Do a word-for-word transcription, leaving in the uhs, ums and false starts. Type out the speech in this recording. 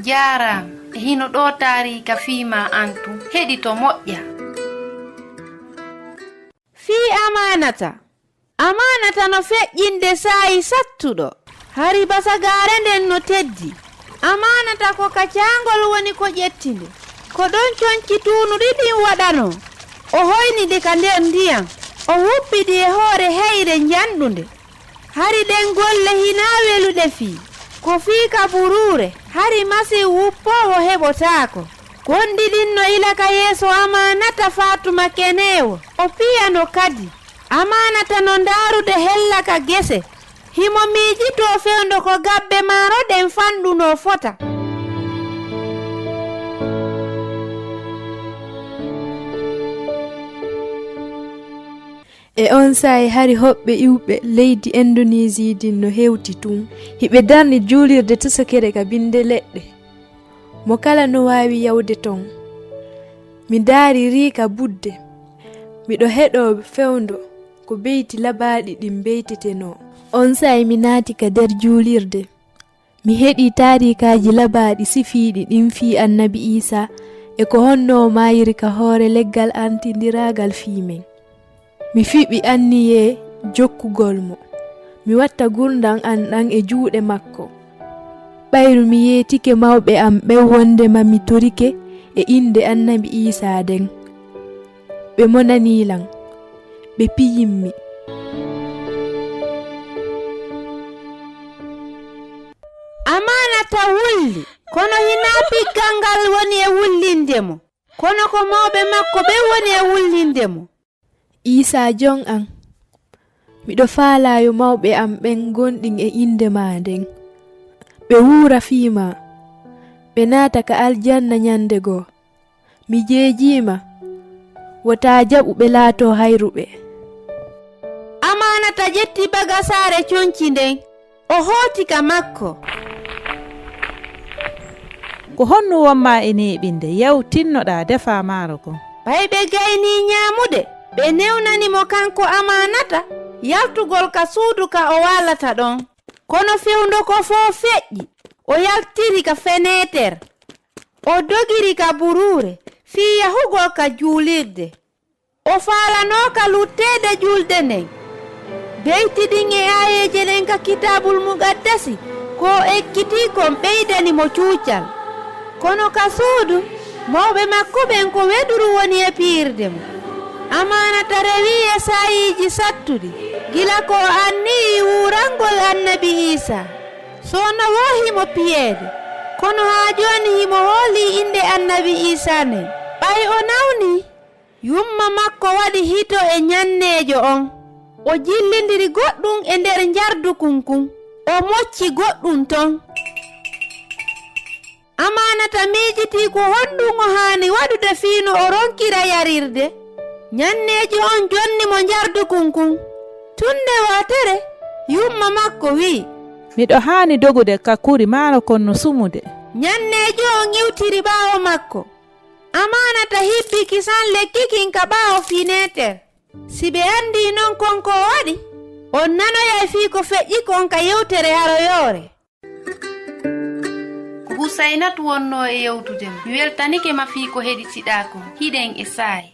Jaaraama. E hino ɗoo taariika fii maa an tun. Heɗito moƴƴa. Fii Amaanata. Amaanata no feƴƴinde saa'i sattuɗo. Hari basagaare nden no teddi. Amaanata ko ka caangol woni ko ƴetti nde. Ko ɗon conci tuunuɗi ɗin waɗanoo. O hoyni ɗi ka nder ndiyan. O wuppi ɗi e hoore heyre njanɗunde. Hari ɗen golle hinaa weluɗe fii. Ko fii ka buruure, hari masin wuppoowo heɓotaako. Gonɗi ɗin no ila ka yeeso Amaanata faa tuma keneewo, o piyano kadi. Amaanata no ndaarude hella ka gese. Himo miijitoo fewndo ko gabbe maaro ɗen fanɗunoo fota. E on saa'i hari hoɓɓe iwɓe leydi Indonesi din no hewti tun. Hiɓe darni juulirde tosokere ka binde leɗɗe. Mo kala no waawi yawde ton. Mi ndaari riika budde. Miɗo heɗoo fewndo ko beyti labaaɗi ɗin beytetenoo. On saa'i mi naati ka nder juulirde. Mi heɗii taariikaaji labaaɗi sifiiɗi ɗin fii Annabi Iisaa e ko honno o maayiri ka hoore leggal antindiraagal fii men. Mi fiɓi anniyee jokkugol mo. Mi watta ngurndan an ɗan e juuɗe makko. Ɓayru mi yeetike mawɓe an ɓen wondema mi torike e innde Annabi Iisaa nden. Ɓe monanii lan. Ɓe piyimmi. Amaanata wulli, kono hinaa piggal ngal woni e wullinde mo, kono ko mawɓe makko ɓen woni e wullinde mo. Iisaa jon an, miɗo faalaa yo mawɓe an ɓen gonɗin e innde maa nden, ɓe wuura fii maa, ɓe naata ka aljanna ñande goo. Mi jeejii ma, wota jaɓu ɓe laatoo hayruɓe. Amaanata ƴetti bagasaare conci nden, o hooti ka makko. Ko honno won maa e neeɓinde? Yaw, tinnoɗaa, defaa maaro kon. Ɓay ɓe gaynii ñaamude, ɓe newnani mo kanko Amaanata yaltugol ka suudu ka o waalata ɗon. Kono fewndo ko fow feƴƴi, o yaltiri ka feneeter. O dogiri ka buruure fii yahugol ka juulirde. O faalanooka lutteede julde nden. Beyti ɗin e aayeeje ɗen ka Kitaabul Muqaddasi, ko o ekkitii kon ɓeydani mo cuucal. Kono ka suudu, mawɓe makko ɓen ko weduru woni e piyirde mo. Amaanata rewii e saa'iiji sattuɗi, gila ko o anniyii wuurangol Annabi Iisaa. Soono woo himo piyeede, kono haa jooni himo hoolii innde Annabi Iisaa nden. Ɓay o nawnii, yumma makko waɗi hito e ñanneejo on. O jillindiri goɗɗun e nder njardukun kun, o mocci goɗɗun ton. Amaanata miijitii ko honɗun o haani waɗude fii no o ronkira yarirde. Ñanneejo on jonni mo njardukun kun. Tun nde wootere, yumma makko wi'i, "Miɗo haani dogude ka kuri, maaro kon no sumude." Ñanneejo on iwtiri ɓaawo makko. Amaanata hibbi kisan lekki kin ka ɓaawo fineeter. Si ɓe anndii non kon ko o waɗi, on nanoyay fii ko feƴƴi kon ka yewtere haroyoore. Ko Husaynatu wonnoo e yewtude ma. Mi weltanike ma fii ko heɗitiɗaa kon. Hiɗen e saa'i.